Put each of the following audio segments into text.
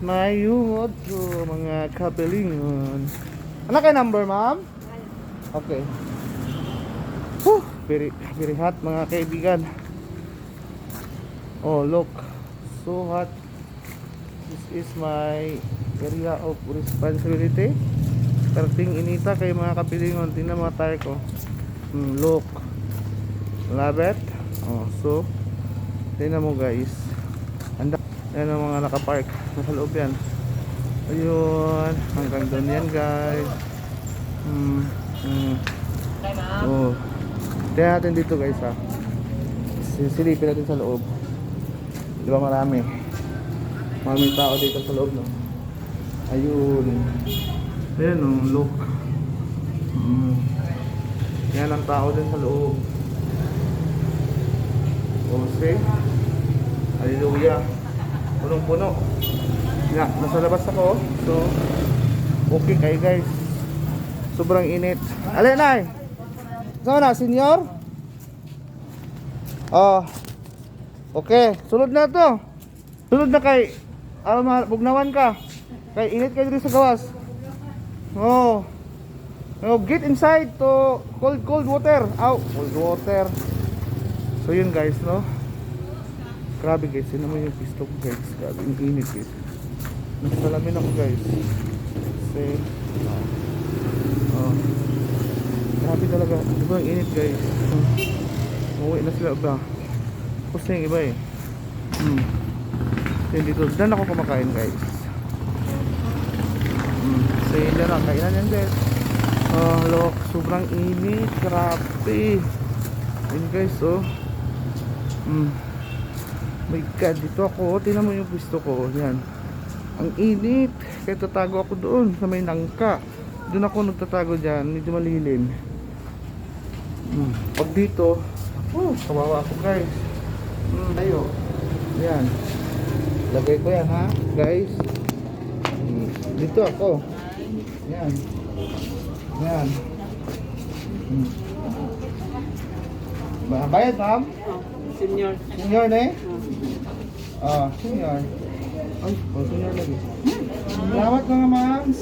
May otro, mga kabilingon. Ano kay number, ma'am? Okay. Whew, very, very hot, mga kaibigan. Oh, look. So hot. This is my area of responsibility. Perting inita kay, mga kabilingon. Tingnan mga tire ko. Look. Love it. Oh, so, tingnan mo, guys. Anda, yan ang mga nakapark. Nasa loob yan. Ayun. Hanggang doon yan, guys. Oh. Tingnan natin dito, guys, ha. Silipin natin sa loob. Di ba marami? Maraming tao dito sa loob, no? Ayun. Ayun, oh, look. Yan ang tao din sa loob. Oh, see? Hallelujah. Punong-puno. Ya, nasa labas ako. So, okay kayo, guys. Sobrang init. Alin, nay? Saan na, senior? Oh. Okay, sulod na to. Sulod na kay aron bugnawan ka. Kay init kay diri sa gawas. Oh. Oh, get inside to cold cold water. Aw, cold water. So yun, guys, no? Grabe, guys, yun naman yung pisto ko, guys. Grabe, yung init, guys. Nasalamin ako, guys. See? Oh. Oh. Grabe talaga. Sobrang init, guys. Oh. Umuwi na sila ba? Tapos na yung iba eh. Yun dito. Diyan ako kumakain, guys. So yun lang. Kainan yan, guys. Oh, look. Sobrang init. Grabe. Yun, guys, oh. My God, dito ako. Tingnan mo yung pwesto ko. Yan. Ang init. Kaya tatago ako doon sa may nangka. Doon ako nagtatago dyan. Medyo malilim. Pag dito, oh, kawawa ako, guys. Tayo. Yan. Lagay ko yan ha, guys. Dito ako. Yan. Yan. Bayad, ma'am? Senior. Senior na eh? Ah, senior. Ay, oh, senior lagi. Salamat, mga ma'ams.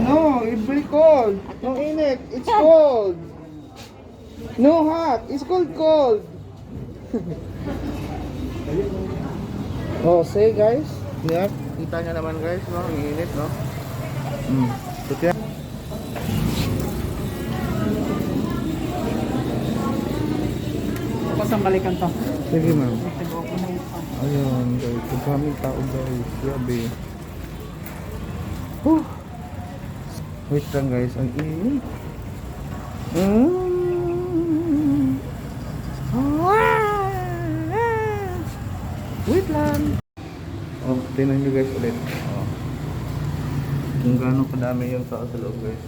No, it's very cold. No init. It's cold. No hot. It's cold, cold. Oh, say, guys. Yeah, kita niya naman, guys, no? Ang init, no? So, Tapos ang balikan to. Sige, ma'am. Ayun, guys. Ang daming tao, guys. Grabe. Whew. Wait lang, guys. Ang init. Wait lang. Oh, tingnan nyo, guys, ulit. Oh. Kung gaano kadami yung tao sa loob, guys.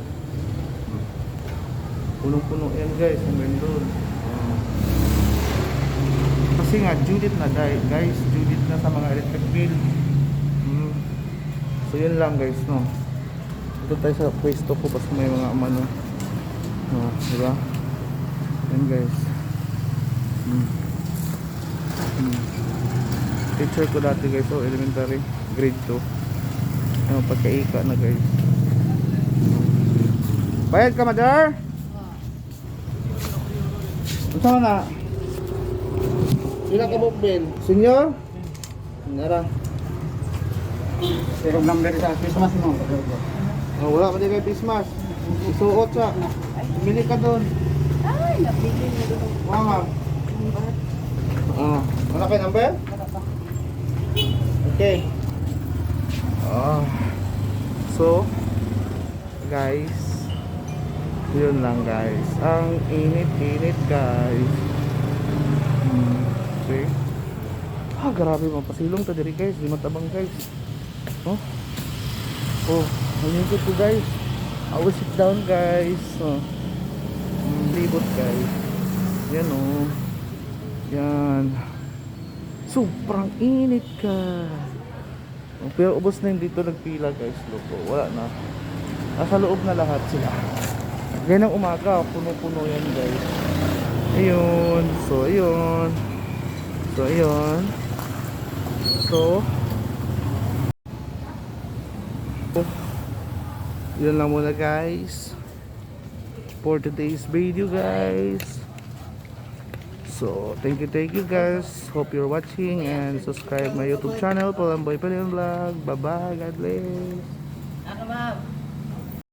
Punong-puno yan, guys. Hanggang doon. Oh. Kasi nga, due date na, guys. Due date na sa mga electric bill. So yun lang, guys, no. Ito tayo sa pwesto ko basta may mga ano. Oh, di ba? Yan, guys. Teacher ko dati, guys, oh, elementary, grade 2. Ano, pagkaika na, guys. Bayad ka, mother? Unsa man na? Pila ka buok bill? Senior? Nara. Pero number sa Christmas mo. Oh, wala pa din kay Christmas. Isuot sa. Bumili ka doon. Ay, nabili mo doon. Mga. Oh, wala kay number? Wala pa. Okay. Oh. So, guys, yun lang, guys. Ang init-init, guys. See? Ah, grabe, mapasilong ta diri, guys. Di matabang, guys. Oh. Oh, ang ko, guys. I will sit down, guys. Oh. Libot, guys. Yan oh. Yan. Sobrang init ka. Oh, pero ubos na yung dito nagpila, guys. Look, oh, wala na. Nasa loob na lahat sila. Ganyan ang umaga, puno-puno yan, guys. Ayun. So, ayun. So, ayun. So, Yun lang muna, guys, for today's video, guys. So, thank you, guys. Hope you're watching and subscribe my YouTube channel, Palamboy Pilion Vlog. Bye-bye. God bless. Ako, ma'am.